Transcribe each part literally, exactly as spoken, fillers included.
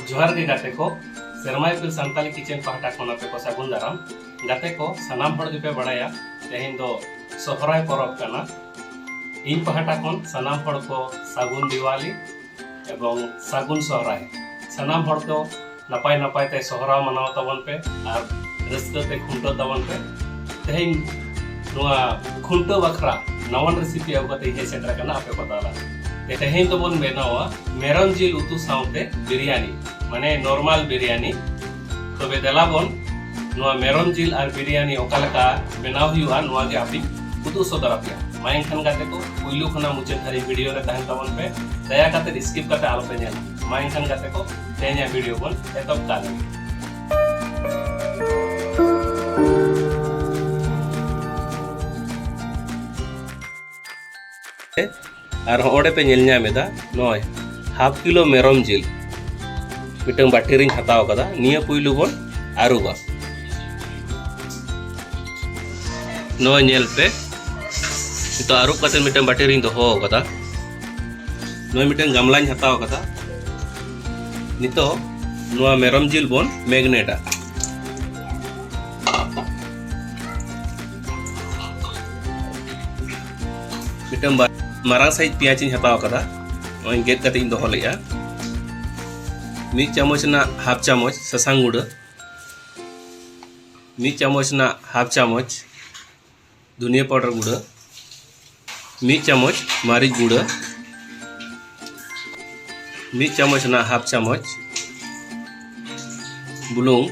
ᱡᱚᱦᱟᱨ ᱜᱮ ᱜᱟᱛᱮ ᱠᱚ, ᱥᱮᱨᱢᱟ ᱤᱯᱤᱞ ᱥᱟᱱᱛᱟᱞᱤ ᱠᱤᱪᱮᱱ ᱯᱟᱦᱴᱟ ᱠᱷᱚᱱ ᱟᱯᱮ ᱠᱚ ᱥᱟᱹᱜᱩᱱ ᱫᱟᱨᱟᱢ᱾ ᱜᱟᱛᱮ ᱠᱚ, ᱥᱟᱱᱟᱢ ᱦᱚᱲ ᱜᱮᱯᱮ ᱵᱟᱲᱟᱭᱟ, ᱛᱮᱦᱮᱧ ᱫᱚ ᱥᱚᱦᱨᱟᱭ ᱯᱚᱨᱚᱵᱽ ᱠᱟᱱᱟ᱾ ᱤᱧ ᱯᱟᱦᱴᱟ ᱠᱷᱚᱱ ᱥᱟᱱᱟᱢ ᱦᱚᱲ ᱠᱚ ᱥᱟᱹᱜᱩᱱ ᱫᱤᱣᱟᱞᱤ ᱮᱵᱚᱝ ᱥᱟᱹᱜᱩᱱ ᱥᱚᱦᱨᱟᱭ᱾ ᱥᱟᱱᱟᱢ ᱦᱚᱲ ᱠᱚ ᱱᱟᱯᱟᱭ ᱱᱟᱯᱟᱭ ᱛᱮ ᱥᱚᱦᱨᱟᱭ ᱢᱟᱱᱟᱣ ᱛᱟᱵᱚᱱ ᱯᱮ ᱟᱨ ᱨᱟᱹᱥᱠᱟᱹ ᱛᱮ ᱠᱷᱩᱱᱴᱟᱹᱣ ᱛᱟᱵᱚᱱ ᱯᱮ᱾ ᱛᱮᱦᱮᱧ ᱱᱚᱣᱟ ᱠᱷᱩᱱᱴᱟᱹᱣ ᱵᱟᱠᱷᱨᱟ ᱱᱟᱣᱟᱱ ᱨᱮᱥᱤᱯᱤ ᱟᱹᱜᱩ ᱠᱟᱛᱮ ᱤᱧ ᱦᱮᱡ ᱥᱮᱴᱮᱨ ᱟᱠᱟᱱᱟ ᱟᱯᱮ ᱠᱚ ᱛᱟᱞᱟ ᱨᱮ᱾ ᱛᱮᱦᱮᱧ ᱫᱚᱵᱚᱱ ᱵᱮᱱᱟᱣᱟ ᱢᱮᱨᱚᱢ ᱡᱤᱞ ᱩᱛᱩ ᱥᱟᱶᱛᱮ ᱵᱤᱨᱭᱟᱱᱤ, ᱢᱟᱱᱮ ᱱᱚᱨᱢᱟᱞ ᱵᱤᱨᱭᱟᱱᱤ᱾ ᱛᱚᱵᱮ ᱫᱮᱞᱟ ᱵᱚᱱ ᱱᱚᱣᱟ ᱢᱮᱨᱚᱢ ᱡᱤᱞ ᱟᱨ ᱵᱤᱨᱭᱟᱱᱤ ᱚᱠᱟ ᱞᱮᱠᱟ ᱵᱮᱱᱟᱣ ᱦᱩᱭᱩᱜᱼᱟ, ᱱᱚᱣᱟ ᱜᱮ ᱟᱯᱮᱧ ᱩᱫᱩᱜ ᱥᱚᱫᱚᱨ ᱟᱯᱮᱭᱟ᱾ ᱢᱟ ᱮᱱᱠᱷᱟᱱ ᱜᱟᱛᱮ ᱠᱚ, ᱯᱩᱭᱞᱩ ᱠᱷᱚᱱᱟᱜ ᱢᱩᱪᱟᱹᱫ ᱫᱷᱟᱹᱨᱤᱡ ᱵᱷᱤᱰᱤᱭᱳ ᱨᱮ ᱛᱟᱦᱮᱱ ᱛᱟᱵᱚᱱ ᱯᱮ᱾ ᱫᱟᱭᱟ ᱠᱟᱛᱮ ᱥᱠᱤᱯ ᱠᱟᱛᱮ ᱟᱞᱚ ᱯᱮ ᱧᱮᱞᱟ᱾ ᱢᱟ ᱮᱱᱠᱷᱟᱱ ᱜᱟᱛᱮ ᱠᱚ, ᱛᱮᱦᱮᱧᱟᱜ ᱵᱷᱤᱰᱤᱭᱳ ᱵᱚᱱ ᱮᱛᱚᱦᱚᱵ ᱠᱟᱜ ᱞᱮᱜᱮ᱾ ᱟᱨ ᱦᱚᱸᱜᱼᱚᱸᱰᱮ ᱯᱮ ᱧᱮᱞ ᱧᱟᱢ ᱮᱫᱟ, ᱱᱚᱜᱼᱚᱭ ᱦᱟᱯ ᱠᱤᱞᱳ ᱢᱮᱨᱚᱢ ᱡᱤᱞ ᱢᱤᱫᱴᱟᱝ ᱵᱟᱹᱴᱤ ᱨᱤᱧ ᱦᱟᱛᱟᱣ ᱠᱟᱫᱟ᱾ ᱱᱤᱭᱟᱹ ᱯᱩᱭᱞᱩ ᱵᱚᱱ ᱟᱹᱨᱩᱵᱟ᱾ ᱱᱚᱜᱼᱚᱭ ᱧᱮᱞ ᱯᱮ, ᱱᱤᱛᱚᱜ ᱟᱹᱨᱩᱵ ᱠᱟᱛᱮ ᱢᱤᱫᱴᱟᱝ ᱵᱟᱹᱴᱤ ᱨᱤᱧ ᱫᱚᱦᱚ ᱠᱟᱫᱟ᱾ ᱱᱚᱜᱼᱚᱭ ᱢᱤᱫᱴᱟᱝ ᱜᱟᱢᱞᱟᱧ ᱦᱟᱛᱟᱣ ᱠᱟᱫᱟ᱾ ᱱᱤᱛᱚᱜ ᱱᱚᱣᱟ ᱢᱮᱨᱚᱢ ᱡᱤᱞ ᱵᱚᱱ ᱢᱮᱜᱱᱮᱴᱟ᱾ ᱢᱤᱫᱴᱟᱝ ᱵᱟ-, ᱢᱟᱨᱟᱝ ᱥᱟᱭᱤᱡ ᱯᱮᱸᱭᱟᱡᱽ ᱤᱧ ᱦᱟᱛᱟᱣ ᱠᱟᱫᱟ, ᱱᱚᱜᱼᱚᱭ ᱜᱮᱫ ᱠᱟᱛᱮ ᱤᱧ ᱫᱚᱦᱚ ᱞᱮᱫᱼᱟ᱾ ᱢᱤᱫ ᱪᱟᱢᱚᱪ ᱨᱮᱱᱟᱜ ᱦᱟᱯ ᱪᱟᱢᱚᱪ ᱥᱟᱥᱟᱝ ᱜᱩᱸᱰᱟᱹ, ᱢᱤᱫ ᱪᱟᱢᱚᱪ ᱨᱮᱱᱟᱜ ᱦᱟᱯ ᱪᱟᱢᱚᱪ ᱫᱷᱩᱱᱤᱭᱟᱹ ᱯᱟᱣᱰᱟᱨ ᱜᱩᱸᱰᱟᱹ, ᱢᱤᱫ ᱪᱟᱢᱚᱪ ᱢᱟᱹᱨᱤᱪ ᱜᱩᱸᱰᱟᱹ, ᱢᱤᱫ ᱪᱟᱢᱚᱪ ᱨᱮᱱᱟᱜ ᱦᱟᱯ ᱪᱟᱢᱚᱪ ᱵᱩᱞᱩᱝ,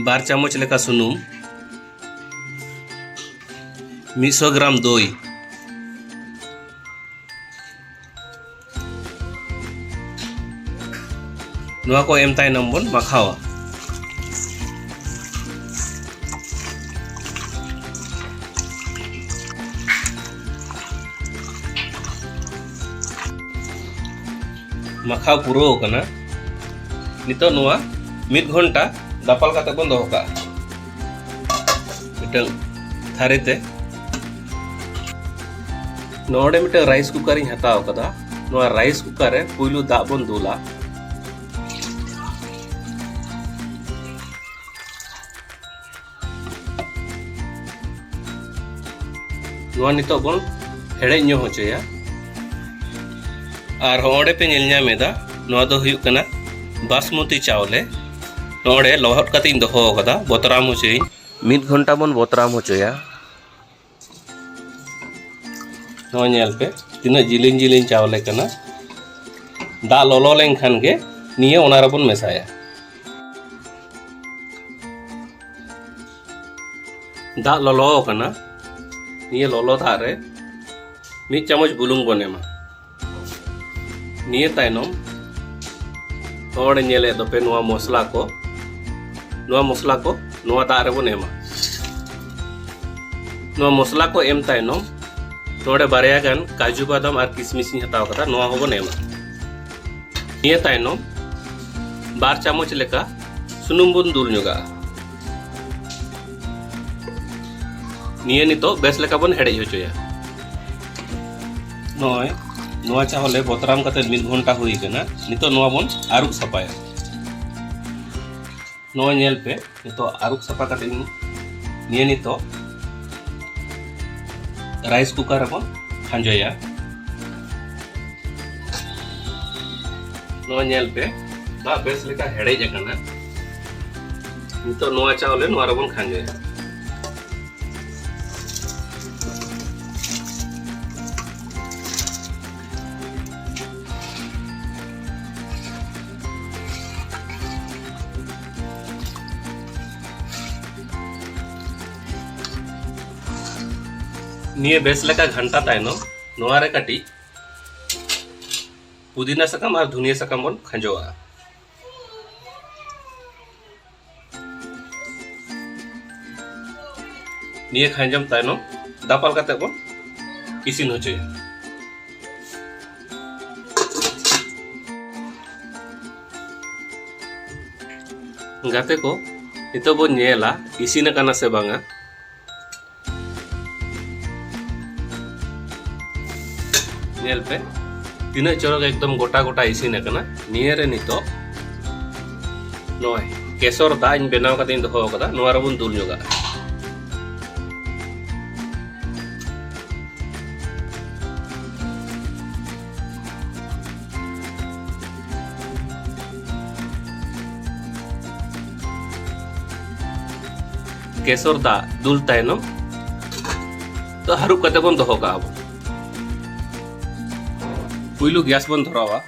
ᱵᱟᱨ ᱪᱟᱢᱚᱪ ᱞᱮᱠᱟ ᱥᱩᱱᱩᱢ, ᱢᱤᱫ ᱥᱚ ᱜᱨᱟᱢ ᱫᱳᱭ᱾ ᱱᱚᱣᱟ ᱠᱚ ᱮᱢ ᱛᱟᱭᱱᱚᱢ ᱵᱚᱱ ᱢᱟᱠᱷᱟᱣᱟ᱾ ᱢᱟᱠᱷᱟᱣ ᱯᱩᱨᱟᱹᱣ ᱟᱠᱟᱱᱟ᱾ ᱱᱤᱛᱚᱜ ᱱᱚᱣᱟ ᱢᱤᱫ ᱜᱷᱚᱱᱴᱟ ᱫᱟᱯᱟᱞ ᱠᱟᱛᱮ ᱵᱚᱱ ᱫᱚᱦᱚ ᱠᱟᱜᱼᱟ ᱢᱤᱫᱴᱟᱝ ᱛᱷᱟᱹᱨᱤ ᱛᱮ᱾ ᱱᱚᱰᱮ ᱢᱤᱫᱴᱟᱝ ᱨᱟᱭᱤᱥ ᱠᱩᱠᱟᱨ ᱤᱧ ᱦᱟᱛᱟᱣ ᱠᱟᱫᱟ᱾ ᱱᱚᱣᱟ ᱨᱟᱭᱤᱥ ᱠᱩᱠᱟᱨ ᱨᱮ ᱯᱩᱭᱞᱩ ᱫᱟᱜ ᱵᱚᱱ ᱫᱩᱞᱟ᱾ ᱱᱚᱣᱟ ᱱᱤᱛᱚᱜ ᱵᱚᱱ ᱦᱮᱰᱮᱡ ᱧᱚᱜ ᱦᱚᱪᱚᱭᱟ᱾ ᱟᱨ ᱦᱚᱸᱜᱼᱚᱸᱰᱮ ᱯᱮ ᱧᱮᱞ ᱧᱟᱢ ᱮᱫᱟ, ᱱᱚᱣᱟ ᱫᱚ ᱦᱩᱭᱩᱜ ᱠᱟᱱᱟ ᱵᱟᱥᱢᱚᱛᱤ ᱪᱟᱣᱞᱮ᱾ ᱱᱚᱰᱮ ᱞᱚᱦᱚᱫ ᱠᱟᱛᱮ ᱤᱧ ᱫᱚᱦᱚ ᱟᱠᱟᱫᱟ, ᱵᱚᱛᱨᱟᱢ ᱦᱚᱪᱚᱭᱟᱹᱧ᱾ ᱢᱤᱫ ᱜᱷᱚᱱᱴᱟ ᱵᱚᱱ ᱵᱚᱛᱨᱟᱢ ᱦᱚᱪᱚᱭᱟ᱾ ᱱᱚᱣᱟ ᱧᱮᱞ ᱯᱮ, ᱛᱤᱱᱟᱹᱜ ᱡᱤᱞᱤᱧ ᱡᱤᱞᱤᱧ ᱪᱟᱣᱞᱮ ᱠᱟᱱᱟ᱾ ᱫᱟᱜ ᱞᱚᱞᱚ ᱞᱮᱱᱠᱷᱟᱱ ᱜᱮ ᱱᱤᱭᱟᱹ ᱚᱱᱟ ᱨᱮᱵᱚᱱ ᱢᱮᱥᱟᱭᱟ᱾ ᱫᱟᱜ ᱞᱚᱞᱚ ᱟᱠᱟᱱᱟ᱾ ᱱᱤᱭᱟᱹ ᱞᱚᱞᱚ ᱫᱟᱜ ᱨᱮ ᱢᱤᱫ ᱪᱟᱢᱚᱪ ᱵᱩᱞᱩᱝ ᱵᱚᱱ ᱮᱢᱟ᱾ ᱱᱤᱭᱟᱹ ᱛᱟᱭᱱᱚᱢ ᱱᱚᱰᱮ ᱧᱮᱞᱮᱫ ᱫᱚᱯᱮ ᱱᱚᱣᱟ ᱢᱚᱥᱞᱟ ᱠᱚ, ᱱᱚᱣᱟ ᱢᱚᱥᱞᱟ ᱠᱚ ᱱᱚᱣᱟ ᱫᱟᱜ ᱨᱮᱵᱚᱱ ᱮᱢᱟ᱾ ᱱᱚᱣᱟ ᱢᱚᱥᱞᱟ ᱠᱚ ᱮᱢ ᱛᱟᱭᱱᱚᱢ ᱱᱚᱰᱮ ᱵᱟᱨᱭᱟ ᱜᱟᱱ ᱠᱟᱡᱩ ᱵᱟᱫᱟᱢ ᱟᱨ ᱠᱤᱥᱢᱤᱥ ᱤᱧ ᱦᱟᱛᱟᱣ ᱠᱟᱫᱟ, ᱱᱚᱣᱟ ᱦᱚᱸᱵᱚᱱ ᱮᱢᱟ᱾ ᱱᱤᱭᱟᱹ ᱛᱟᱭᱱᱚᱢ ᱵᱟᱨ ᱪᱟᱢᱚᱪ ᱞᱮᱠᱟ ᱥᱩᱱᱩᱢ ᱵᱚᱱ ᱫᱩᱞ ᱧᱚᱜᱟᱜᱼᱟ᱾ ᱱᱤᱭᱟᱹ ᱱᱤᱛᱚᱜ ᱵᱮᱥ ᱞᱮᱠᱟ ᱵᱚᱱ ᱦᱮᱰᱮᱡ ᱦᱚᱪᱚᱭᱟ᱾ ᱱᱚᱜᱼᱚᱭ ᱱᱚᱣᱟ ᱪᱟᱣᱞᱮ ᱵᱚᱛᱨᱟᱢ ᱠᱟᱛᱮ ᱢᱤᱫ ᱜᱷᱚᱱᱴᱟ ᱦᱩᱭ ᱟᱠᱟᱱᱟ᱾ ᱱᱤᱛᱚᱜ ᱱᱚᱣᱟ ᱵᱚᱱ ᱟᱹᱨᱩᱵ ᱥᱟᱯᱷᱟᱭᱟ᱾ ᱱᱚᱜᱼᱚᱭ ᱧᱮᱞ ᱯᱮ, ᱱᱤᱛᱚᱜ ᱟᱹᱨᱩᱵ ᱥᱟᱯᱷᱟ ᱠᱟᱛᱮ ᱤᱧ ᱱᱤᱭᱟᱹ ᱱᱤᱛᱚᱜ ᱨᱟᱭᱤᱥ ᱠᱩᱠᱟᱨ ᱨᱮᱵᱚᱱ ᱠᱷᱟᱸᱡᱚᱭᱟ᱾ ᱱᱚᱣᱟ ᱧᱮᱞ ᱯᱮ, ᱫᱟᱜ ᱵᱮᱥ ᱞᱮᱠᱟ ᱦᱮᱰᱮᱡ ᱟᱠᱟᱱᱟ᱾ ᱱᱤᱛᱚᱜ ᱱᱚᱣᱟ ᱪᱟᱣᱞᱮ ᱱᱚᱣᱟ ᱨᱮᱵᱚᱱ ᱠᱷᱟᱸᱡᱚᱭᱟ᱾ ᱱᱤᱭᱟᱹ ᱵᱮᱥ ᱞᱮᱠᱟ ᱜᱷᱟᱱᱴᱟ ᱛᱟᱭᱱᱚᱢ ᱱᱚᱣᱟ ᱨᱮ ᱠᱟᱹᱴᱤᱡ ᱯᱩᱫᱤᱱᱟ ᱥᱟᱠᱟᱢ ᱟᱨ ᱫᱷᱩᱱᱤᱭᱟᱹ ᱥᱟᱠᱟᱢ ᱵᱚᱱ ᱠᱷᱟᱸᱡᱚᱣᱟᱜᱼᱟ᱾ ᱱᱤᱭᱟᱹ ᱠᱷᱟᱸᱡᱚᱢ ᱛᱟᱭᱱᱚᱢ ᱫᱟᱯᱟᱞ ᱠᱟᱛᱮ ᱵᱚᱱ ᱤᱥᱤᱱ ᱦᱚᱪᱚᱭᱟ᱾ ᱜᱟᱛᱮ ᱠᱚ, ᱱᱤᱛᱚᱜ ᱵᱚᱱ ᱧᱮᱞᱟ ᱤᱥᱤᱱ ᱟᱠᱟᱱᱟ ᱥᱮ ᱵᱟᱝᱟ᱾ ᱧᱮᱞ ᱯᱮ, ᱛᱤᱱᱟᱹᱜ ᱪᱚᱨᱚᱠ ᱮᱠᱫᱚᱢ ᱜᱚᱴᱟ ᱜᱚᱴᱟ ᱤᱥᱤᱱ ᱟᱠᱟᱱᱟ᱾ ᱱᱤᱭᱟᱹ ᱨᱮ ᱱᱤᱛᱚᱜ ᱱᱚᱜᱼᱚᱭ ᱠᱮᱥᱚᱨ ᱫᱟᱜ ᱤᱧ ᱵᱮᱱᱟᱣ ᱠᱟᱛᱮ ᱤᱧ ᱫᱚᱦᱚ ᱟᱠᱟᱫᱟ, ᱱᱚᱣᱟ ᱨᱮᱵᱚᱱ ᱫᱩᱞ ᱧᱚᱜᱟᱜᱼᱟ᱾ ᱠᱮᱥᱚᱨ ᱫᱟᱜ ᱫᱩᱞ ᱛᱟᱭᱱᱚᱢ ᱛᱚ ᱦᱟᱹᱨᱩᱵ ᱠᱟᱛᱮ ᱵᱚᱱ ᱫᱚᱦᱚ ᱠᱟᱜᱼᱟ ᱵᱚᱱ᱾ ᱯᱩᱭᱞᱩ ᱜᱮᱥ ᱵᱚᱱ ᱫᱷᱚᱨᱟᱣᱟ᱾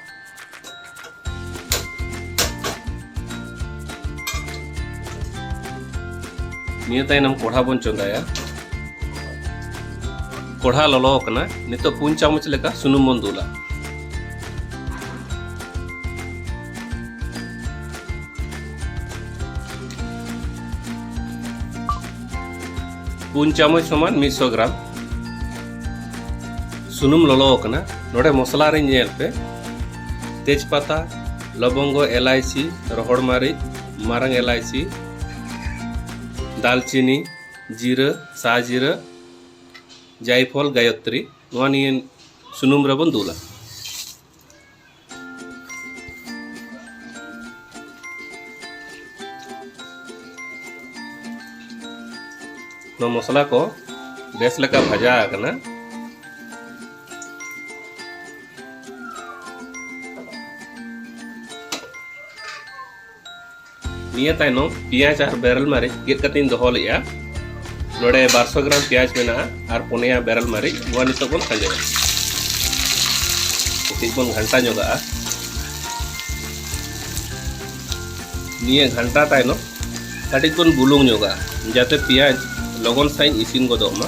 ᱱᱤᱭᱟᱹ ᱛᱟᱭᱱᱚᱢ ᱠᱚᱲᱦᱟ ᱵᱚᱱ ᱪᱚᱸᱫᱟᱭᱟ᱾ ᱠᱚᱲᱦᱟ ᱞᱚᱞᱚ ᱟᱠᱟᱱᱟ, ᱱᱤᱛᱚᱜ ᱯᱩᱱ ᱪᱟᱢᱚᱪ ᱞᱮᱠᱟ ᱥᱩᱱᱩᱢ ᱵᱚᱱ ᱫᱩᱞᱟ᱾ ᱯᱩᱱ ᱪᱟᱢᱚᱪ ᱥᱚᱢᱟᱱ ᱢᱤᱫ ᱥᱚ ᱜᱨᱟᱢ ᱥᱩᱱᱩᱢ ᱞᱚᱞᱚ ᱟᱠᱟᱱᱟ᱾ ᱱᱚᱰᱮ ᱢᱚᱥᱞᱟ ᱨᱮ ᱧᱮᱞ ᱯᱮ, ᱛᱮᱡᱽ ᱯᱟᱛᱟ, ᱞᱚᱵᱚᱝᱜᱚ, ᱮᱞᱟᱭᱪᱤ, ᱨᱚᱦᱚᱲ ᱢᱟᱹᱨᱤᱪ, ᱢᱟᱨᱟᱝ ᱮᱞᱟᱭᱪᱤ, ᱫᱟᱞᱪᱤᱱᱤ, ᱡᱤᱨᱟᱹ, ᱥᱟᱦ ᱡᱤᱨᱟᱹ, ᱡᱟᱭᱯᱷᱚᱞ, ᱜᱟᱭᱚᱛᱨᱤ, ᱱᱚᱣᱟ ᱱᱤᱭᱟᱹ ᱥᱩᱱᱩᱢ ᱨᱮᱵᱚᱱ ᱫᱩᱞᱟ᱾ ᱱᱚᱣᱟ ᱢᱚᱥᱞᱟ ᱠᱚ ᱵᱮᱥ ᱞᱮᱠᱟ ᱵᱷᱟᱡᱟ ᱟᱠᱟᱱᱟ᱾ ᱱᱤᱭᱟᱹ ᱛᱟᱭᱱᱚᱢ ᱯᱮᱸᱭᱟᱡᱽ ᱟᱨ ᱵᱮᱨᱮᱞ ᱢᱟᱹᱨᱤᱪ ᱜᱮᱫ ᱠᱟᱛᱮᱧ ᱫᱚᱦᱚ ᱞᱮᱫᱼᱟ᱾ ᱱᱚᱰᱮ ᱵᱟᱨᱥᱚ ᱜᱨᱟᱢ ᱯᱮᱸᱭᱟᱡᱽ ᱢᱮᱱᱟᱜᱼᱟ ᱟᱨ ᱯᱩᱱᱭᱟ ᱵᱮᱨᱮᱞ ᱢᱟᱹᱨᱤᱪ, ᱱᱚᱣᱟ ᱱᱤᱛᱚᱜ ᱵᱚᱱ ᱠᱷᱟᱸᱡᱚᱭᱟ᱾ ᱠᱟᱹᱴᱤᱡ ᱵᱚᱱ ᱜᱷᱟᱱᱴᱟ ᱧᱚᱜᱟᱜᱼᱟ᱾ ᱱᱤᱭᱟᱹ ᱜᱷᱟᱱᱴᱟ ᱛᱟᱭᱱᱚᱢ ᱠᱟᱹᱴᱤᱡ ᱵᱚᱱ ᱵᱩᱞᱩᱝ ᱧᱚᱜᱟᱜᱼᱟ, ᱡᱟᱛᱮ ᱯᱮᱸᱭᱟᱡᱽ ᱞᱚᱜᱚᱱ ᱥᱟᱺᱦᱤᱡ ᱤᱥᱤᱱ ᱜᱚᱫᱚᱜ ᱢᱟ᱾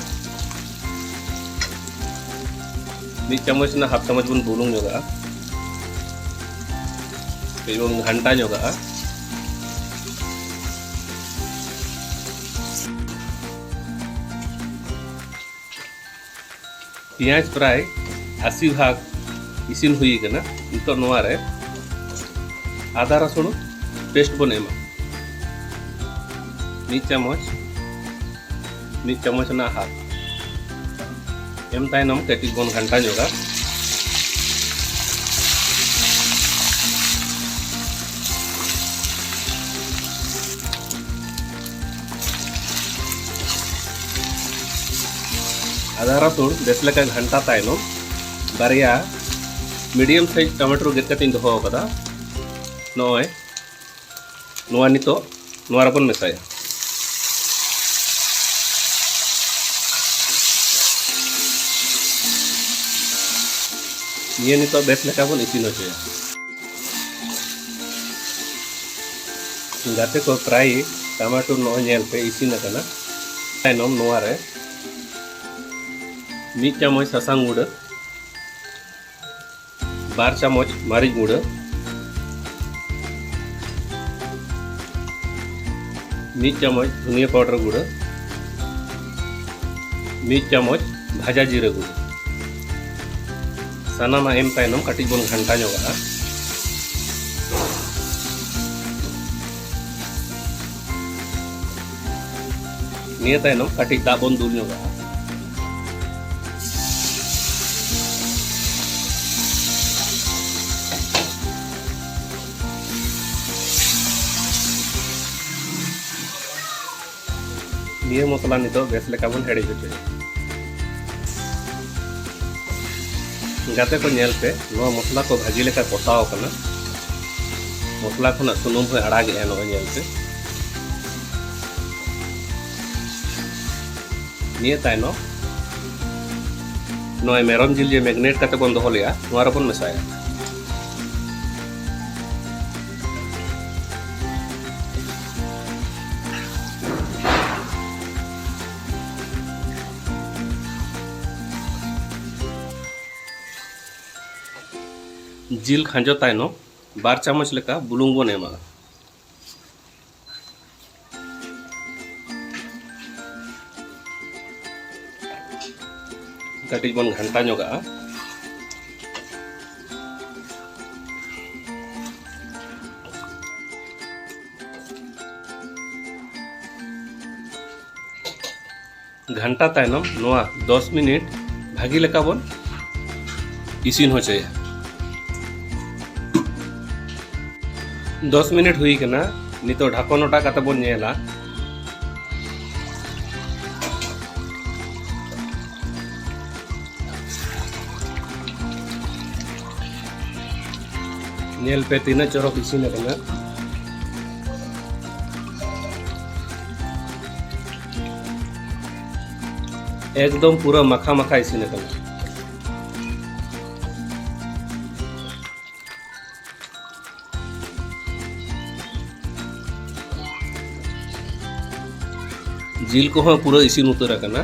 ᱢᱤᱫ ᱪᱟᱢᱚᱪ ᱨᱮᱱᱟᱜ ᱦᱟᱯ ᱪᱟᱢᱚᱪ ᱵᱚᱱ ᱵᱩᱞᱩᱝ ᱧᱚᱜᱟᱜᱼᱟ᱾ ᱠᱟᱹᱡ ᱵᱚᱱ ᱜᱷᱟᱱᱴᱟ ᱧᱚᱜᱟᱜᱼᱟ᱾ ᱯᱮᱸᱭᱟᱡᱽ ᱯᱨᱟᱭ ᱟᱥᱤ ᱵᱷᱟᱜᱽ ᱤᱥᱤᱱ ᱦᱩᱭ ᱟᱠᱟᱱᱟ᱾ ᱱᱤᱛᱚᱜ ᱱᱚᱣᱟ ᱨᱮ ᱟᱫᱟ ᱨᱟᱹᱥᱩᱱ ᱯᱮᱥᱴ ᱵᱚᱱ ᱮᱢᱟ, ᱢᱤᱫ ᱪᱟᱢᱚᱪ, ᱢᱤᱫ ᱪᱟᱢᱚᱪ ᱨᱮᱱᱟᱜ ᱦᱟᱯ᱾ ᱮᱢ ᱛᱟᱭᱱᱚᱢ ᱠᱟᱹᱴᱤᱡ ᱵᱚᱱ ᱜᱷᱟᱱᱴᱟ ᱧᱚᱜᱟ᱾ ᱟᱫᱟ ᱨᱟᱹᱥᱩᱱ ᱵᱮᱥ ᱞᱮᱠᱟ ᱜᱷᱟᱱᱴᱟ ᱛᱟᱭᱱᱚᱢ, ᱵᱟᱨᱭᱟ ᱢᱤᱰᱤᱭᱟᱢ ᱥᱟᱭᱤᱡ ᱴᱚᱢᱮᱴᱳ ᱜᱮᱫ ᱠᱟᱛᱮᱧ ᱫᱚᱦᱚ ᱟᱠᱟᱫᱟ᱾ ᱱᱚᱜᱼᱚᱭ ᱱᱚᱣᱟ ᱱᱤᱛᱚᱜ ᱱᱚᱣᱟ ᱨᱮᱵᱚᱱ ᱢᱮᱥᱟᱭᱟ᱾ ᱱᱤᱭᱟᱹ ᱱᱤᱛᱚᱜ ᱵᱮᱥ ᱞᱮᱠᱟ ᱵᱚᱱ ᱤᱥᱤᱱ ᱦᱚᱪᱚᱭᱟ᱾ ᱜᱟᱛᱮ ᱠᱚ, ᱯᱨᱟᱭ ᱴᱟᱢᱟᱴᱩᱨ ᱱᱚᱜᱼᱚᱭ ᱧᱮᱞ ᱯᱮ ᱤᱥᱤᱱ ᱟᱠᱟᱱᱟ᱾ ᱛᱟᱭᱱᱚᱢ ᱱᱚᱣᱟ ᱨᱮ ᱢᱤᱫ ᱪᱟᱢᱚᱪ ᱥᱟᱥᱟᱝ ᱜᱩᱸᱰᱟᱹ, ᱵᱟᱨ ᱪᱟᱢᱚᱪ ᱢᱟᱹᱨᱤᱪ ᱜᱩᱸᱰᱟᱹ, ᱢᱤᱫ ᱪᱟᱢᱚᱪ ᱫᱷᱩᱱᱤᱭᱟᱹ ᱯᱟᱣᱰᱟᱨ ᱜᱩᱸᱰᱟᱹ, ᱢᱤᱫ ᱪᱟᱢᱚᱪ ᱵᱷᱟᱡᱟ ᱡᱤᱨᱟᱹ ᱜᱩᱸᱰᱟᱹ᱾ ᱥᱟᱱᱟᱢᱟᱜ ᱮᱢ ᱛᱟᱭᱱᱚᱢ ᱠᱟᱹᱴᱤᱡ ᱵᱚᱱ ᱜᱷᱟᱱᱴᱟ ᱧᱚᱜᱟᱜᱼᱟ᱾ ᱱᱤᱭᱟᱹ ᱛᱟᱭᱱᱚᱢ ᱠᱟᱹᱴᱤᱡ ᱫᱟᱜ ᱵᱚᱱ ᱫᱩᱞ ᱧᱚᱜᱟᱜᱼᱟ᱾ ᱱᱤᱭᱟᱹ ᱢᱚᱥᱞᱟ ᱱᱤᱛᱚᱜ ᱵᱮᱥ ᱞᱮᱠᱟ ᱵᱚᱱ ᱦᱮᱰᱮᱡ ᱦᱚᱪᱚᱭᱟ᱾ ᱜᱟᱛᱮ ᱠᱚ, ᱧᱮᱞ ᱯᱮ, ᱱᱚᱣᱟ ᱢᱚᱥᱞᱟ ᱠᱚ ᱵᱷᱟᱹᱜᱤ ᱞᱮᱠᱟ ᱠᱚᱥᱟᱣ ᱟᱠᱟᱱᱟ᱾ ᱢᱚᱥᱞᱟ ᱠᱷᱚᱱᱟᱜ ᱥᱩᱱᱩᱢ ᱦᱚᱸᱭ ᱟᱲᱟᱜᱮᱜᱼᱟ, ᱱᱚᱜᱼᱚᱭ ᱧᱮᱞ ᱯᱮ᱾ ᱱᱤᱭᱟᱹ ᱛᱟᱭᱱᱚᱢ ᱱᱚᱜᱼᱚᱭ ᱢᱮᱨᱚᱢ ᱡᱤᱞ ᱡᱮ ᱢᱮᱜᱽᱱᱮᱴ ᱠᱟᱛᱮ ᱵᱚᱱ ᱫᱚᱦᱚ ᱞᱮᱜᱼᱟ, ᱱᱚᱣᱟ ᱨᱮᱵᱚᱱ ᱢᱮᱥᱟᱭᱟ᱾ ᱡᱤᱞ ᱠᱷᱟᱸᱡᱚ ᱛᱟᱭᱱᱚᱢ ᱵᱟᱨ ᱪᱟᱢᱚᱪ ᱞᱮᱠᱟ ᱵᱩᱞᱩᱝ ᱵᱚᱱ ᱮᱢᱟᱜᱼᱟ᱾ ᱠᱟᱹᱴᱤᱡ ᱵᱚᱱ ᱜᱷᱟᱱᱴᱟ ᱧᱚᱜᱟᱜᱼᱟ᱾ ᱜᱷᱟᱱᱴᱟ ᱛᱟᱭᱱᱚᱢ ᱱᱚᱣᱟ ᱫᱚᱥ ᱢᱤᱱᱤᱴ ᱵᱷᱟᱹᱜᱤ ᱞᱮᱠᱟ ᱵᱚᱱ ᱤᱥᱤᱱ ᱦᱚᱪᱚᱭᱟ᱾ ᱫᱚᱥ ᱢᱤᱱᱤᱴ ᱦᱩᱭ ᱠᱟᱱᱟ᱾ ᱱᱤᱛᱚᱜ ᱰᱷᱟᱠᱚᱱ ᱚᱴᱟᱜ ᱠᱟᱛᱮ ᱵᱚᱱ ᱧᱮᱞᱟ᱾ ᱧᱮᱞ ᱯᱮ ᱛᱤᱱᱟᱹᱜ ᱪᱚᱨᱚᱠ ᱤᱥᱤᱱ ᱟᱠᱟᱱᱟ᱾ ᱮᱠᱫᱚᱢ ᱯᱩᱨᱟᱹ ᱢᱟᱠᱷᱟ ᱢᱟᱠᱷᱟ ᱤᱥᱤᱱ ᱟᱠᱟᱱᱟ᱾ ᱡᱤᱞ ᱠᱚᱦᱚᱸ ᱯᱩᱨᱟᱹ ᱤᱥᱤᱱ ᱩᱛᱟᱹᱨ ᱟᱠᱟᱱᱟ᱾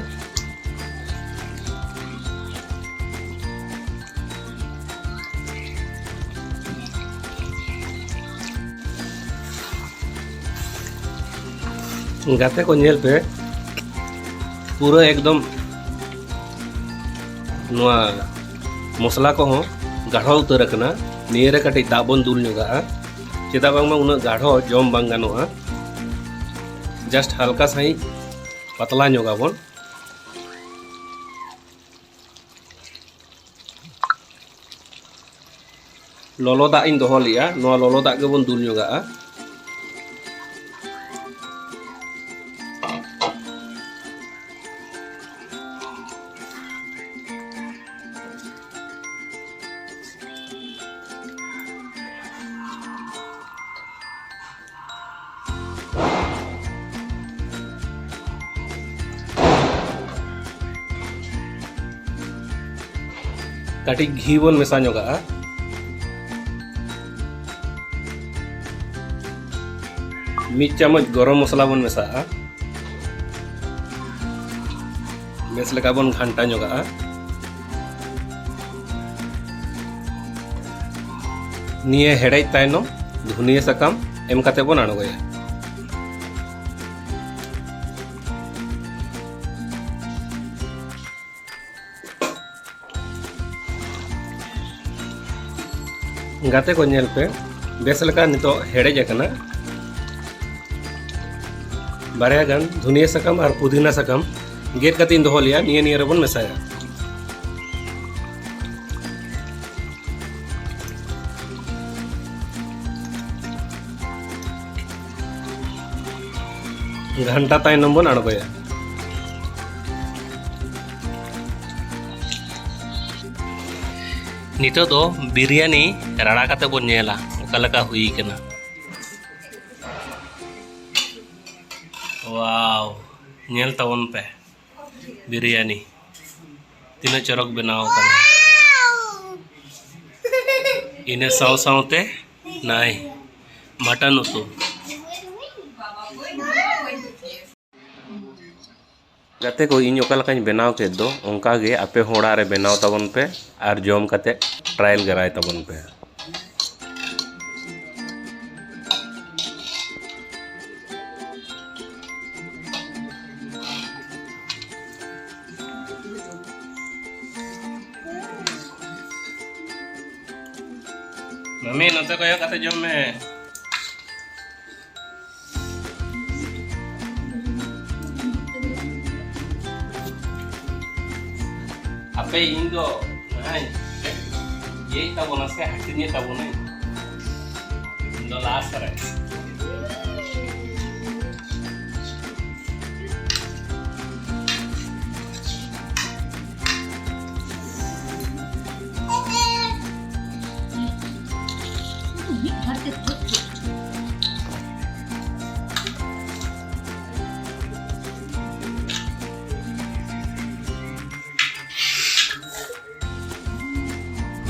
ᱜᱟᱛᱮ ᱠᱚ, ᱧᱮᱞ ᱯᱮ, ᱯᱩᱨᱟᱹ ᱮᱠᱫᱚᱢ ᱱᱚᱣᱟ ᱢᱚᱥᱞᱟ ᱠᱚᱦᱚᱸ ᱜᱟᱲᱦᱚ ᱩᱛᱟᱹᱨ ᱟᱠᱟᱱᱟ᱾ ᱱᱤᱭᱟᱹ ᱨᱮ ᱠᱟᱹᱴᱤᱡ ᱫᱟᱜ ᱵᱚᱱ ᱫᱩᱞ ᱧᱚᱜᱟᱜᱼᱟ, ᱪᱮᱫᱟᱜ ᱵᱟᱝᱢᱟ ᱩᱱᱟᱹᱜ ᱜᱟᱲᱦᱚ ᱡᱚᱢ ᱵᱟᱝ ᱜᱟᱱᱚᱜᱼᱟ᱾ ᱡᱟᱥᱴ ᱦᱟᱞᱠᱟ ᱥᱟᱺᱦᱤᱡ ᱯᱟᱛᱞᱟ ᱧᱚᱜᱟᱵᱚᱱ᱾ ᱞᱚᱞᱚ ᱫᱟᱜ ᱤᱧ ᱫᱚᱦᱚ ᱞᱮᱜᱼᱟ, ᱱᱚᱣᱟ ᱞᱚᱞᱚ ᱫᱟᱜ ᱜᱮᱵᱚᱱ ᱫᱩᱞ ᱧᱚᱜᱟᱜᱼᱟ᱾ ᱠᱟᱹᱴᱤᱡ ᱜᱷᱤ ᱵᱚᱱ ᱢᱮᱥᱟ ᱧᱚᱜᱟᱜᱼᱟ᱾ ᱢᱤᱫ ᱪᱟᱢᱚᱪ ᱜᱚᱨᱚᱢ ᱢᱚᱥᱞᱟ ᱵᱚᱱ ᱢᱮᱥᱟᱜᱼᱟ᱾ ᱵᱮᱥ ᱞᱮᱠᱟ ᱵᱚᱱ ᱜᱷᱟᱱᱴᱟ ᱧᱚᱜᱟᱜᱼᱟ᱾ ᱱᱤᱭᱟᱹ ᱦᱮᱰᱮᱡ ᱛᱟᱭᱱᱚᱢ ᱫᱷᱩᱱᱤᱭᱟᱹ ᱥᱟᱠᱟᱢ ᱮᱢ ᱠᱟᱛᱮ ᱵᱚᱱ ᱟᱬᱜᱚᱭᱟ᱾ ᱜᱟᱛᱮ ᱠᱚ, ᱧᱮᱞ ᱯᱮ, ᱵᱮᱥ ᱞᱮᱠᱟ ᱱᱤᱛᱚᱜ ᱦᱮᱰᱮᱡ ᱟᱠᱟᱱᱟ᱾ ᱵᱟᱨᱭᱟ ᱜᱟᱱ ᱫᱷᱩᱱᱤᱭᱟᱹ ᱥᱟᱠᱟᱢ ᱟᱨ ᱯᱩᱫᱤᱱᱟ ᱥᱟᱠᱟᱢ ᱜᱮᱫ ᱠᱟᱛᱮᱧ ᱫᱚᱦᱚ ᱞᱮᱜᱼᱟ, ᱱᱤᱭᱟᱹ ᱱᱤᱭᱟᱹ ᱨᱮᱵᱚᱱ ᱢᱮᱥᱟᱭᱟ᱾ ᱜᱷᱟᱱᱴᱟ ᱛᱟᱭᱱᱚᱢ ᱵᱚᱱ ᱟᱬᱜᱚᱭᱟ᱾ ᱱᱤᱛᱚᱜ ᱫᱚ ᱵᱤᱨᱭᱟᱱᱤ ᱨᱟᱲᱟ ᱠᱟᱛᱮ ᱵᱚᱱ ᱧᱮᱞᱟ ᱚᱠᱟ ᱞᱮᱠᱟ ᱦᱩᱭ ᱠᱟᱱᱟ᱾ ᱣᱟᱣ, ᱧᱮᱞ ᱛᱟᱵᱚᱱ ᱯᱮ ᱵᱤᱨᱭᱟᱱᱤ ᱛᱤᱱᱟᱹᱜ ᱪᱚᱨᱚᱠ ᱵᱮᱱᱟᱣ ᱟᱠᱟᱱᱟ᱾ ᱤᱱᱟᱹ ᱥᱟᱶ ᱥᱟᱶᱛᱮ ᱱᱟᱭ ᱢᱟᱴᱚᱱ ᱩᱛᱩ᱾ ᱜᱟᱛᱮ ᱠᱚ, ᱤᱧ ᱚᱠᱟ ᱞᱮᱠᱟᱧ ᱵᱮᱱᱟᱣ ᱠᱮᱫ ᱫᱚ, ᱚᱱᱠᱟ ᱜᱮ ᱟᱯᱮ ᱦᱚᱸ ᱚᱲᱟᱜ ᱨᱮ ᱵᱮᱱᱟᱣ ᱛᱟᱵᱚᱱ ᱯᱮ ᱟᱨ ᱡᱚᱢ ᱠᱟᱛᱮ trial ᱜᱟᱨᱟᱭ ᱛᱟᱵᱚᱱ ᱯᱮ᱾ ᱢᱟᱢᱤ, ᱱᱚᱛᱮ ᱠᱚᱭᱚᱜ ᱠᱟᱛᱮ ᱡᱚᱢ ᱢᱮ᱾ ᱟᱯᱮ, ᱤᱧ ᱫᱚ ᱱᱟᱦᱟᱜ ᱤᱭᱟᱹᱭ ᱛᱟᱵᱚᱱᱟ ᱥᱮ ᱦᱟᱹᱴᱤᱧᱮ ᱛᱟᱵᱚᱱᱟᱹᱧ᱾ ᱤᱧ ᱫᱚ last ᱨᱮ᱾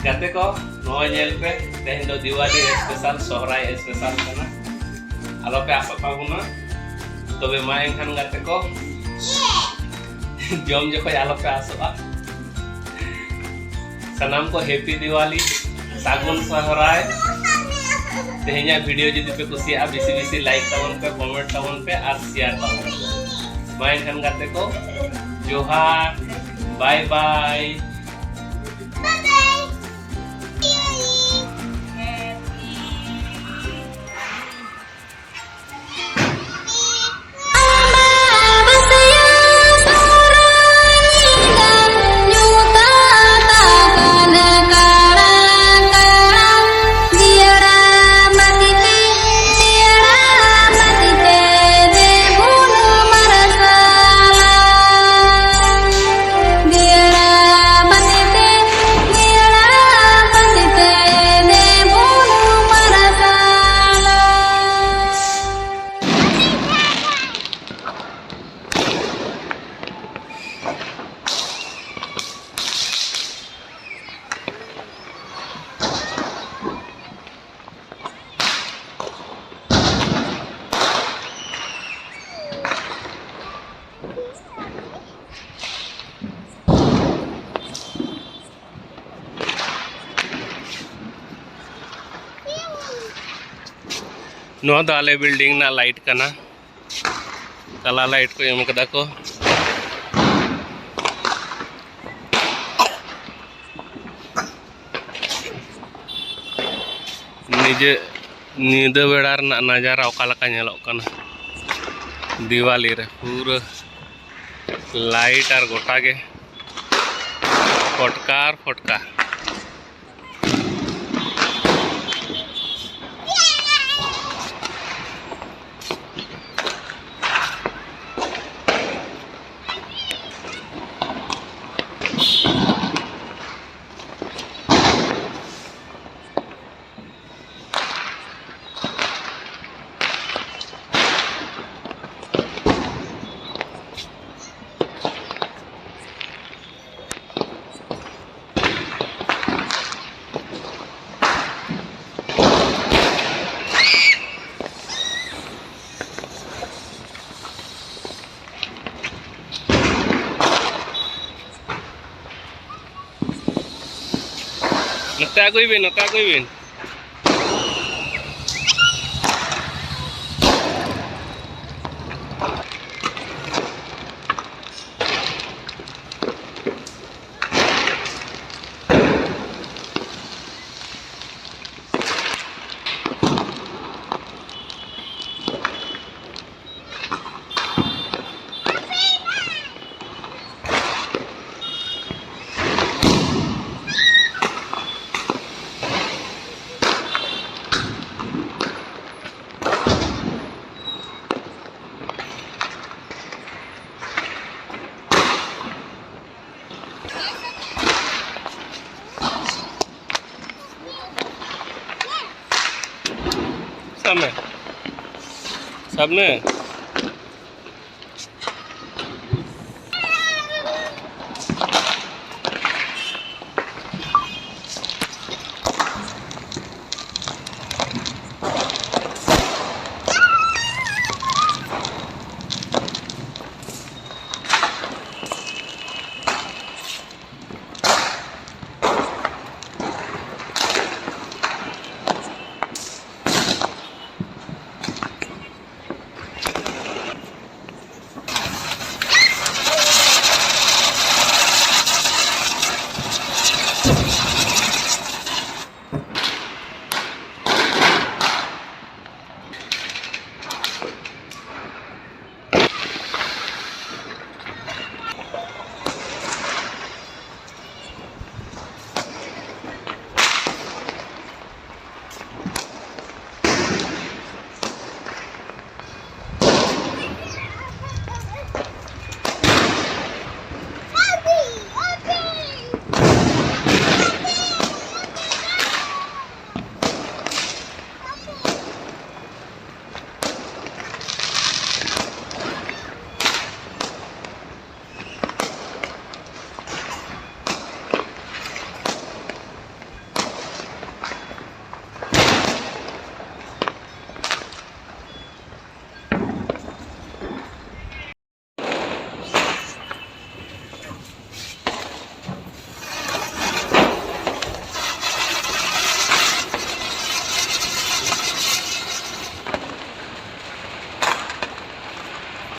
ᱜᱟᱛᱮ ᱠᱚ, ᱱᱚᱜᱼᱚᱭ ᱧᱮᱞ ᱯᱮ, ᱛᱮᱦᱮᱧ ᱫᱚ ᱫᱤᱣᱟᱞᱤ special, ᱥᱚᱦᱨᱟᱭ special ᱠᱟᱱᱟ᱾ ᱟᱞᱚᱯᱮ ᱟᱥᱚᱜ ᱛᱟᱵᱚᱱᱟ᱾ ᱛᱚᱵᱮ ᱢᱟ ᱮᱱᱠᱷᱟᱱ ᱜᱟᱛᱮ ᱠᱚ, ᱡᱚᱢ ᱡᱚᱠᱷᱚᱡ ᱟᱞᱚᱯᱮ ᱟᱥᱚᱜᱼᱟ᱾ ᱥᱟᱱᱟᱢ ᱠᱚ happy ᱫᱤᱣᱟᱞᱤ, ᱥᱟᱹᱜᱩᱱ ᱥᱚᱦᱨᱟᱭ᱾ ᱛᱮᱦᱮᱧᱟᱜ video ᱡᱩᱫᱤ ᱯᱮ ᱠᱩᱥᱤᱭᱟᱜᱼᱟ, ᱵᱮᱥᱤ ᱵᱮᱥᱤ like ᱛᱟᱵᱚᱱ ᱯᱮ, comment ᱛᱟᱵᱚᱱ ᱯᱮ ᱟᱨ share ᱛᱟᱵᱚᱱ ᱯᱮ᱾ ᱢᱟ ᱮᱱᱠᱷᱟᱱ ᱜᱟᱛᱮ ᱠᱚ, ᱡᱚᱦᱟᱨ, bye bye᱾ ᱱᱚᱣᱟ ᱫᱚ ᱟᱞᱮ ᱵᱤᱞᱰᱤᱝ ᱨᱮᱱᱟᱜ ᱞᱟᱭᱤᱴ ᱠᱟᱱᱟ, ᱛᱟᱞᱟ ᱞᱟᱭᱤᱴ ᱠᱚ ᱮᱢ ᱠᱟᱫᱟ ᱠᱚ᱾ ᱱᱤᱡᱮ ᱧᱤᱫᱟᱹ ᱵᱮᱲᱟ ᱨᱮᱱᱟᱜ ᱱᱟᱡᱟᱨᱟ ᱚᱠᱟ ᱞᱮᱠᱟ ᱧᱮᱞᱚᱜ ᱠᱟᱱᱟ ᱫᱤᱣᱟᱞᱤ ᱨᱮ, ᱯᱩᱨᱟᱹ ᱞᱟᱭᱤᱴ ᱟᱨ ᱜᱚᱴᱟ ᱜᱮ ᱯᱷᱚᱴᱠᱟ ᱟᱨ ᱯᱷᱚᱴᱠᱟ᱾ ᱱᱚᱛᱮ ᱟᱹᱜᱩᱭ ᱵᱤᱱ, ᱱᱚᱛᱮ ᱟᱹᱜᱩᱭ ᱵᱤᱱ᱾ ᱥᱟᱵ ᱢᱮ, ᱥᱟᱵ ᱢᱮ᱾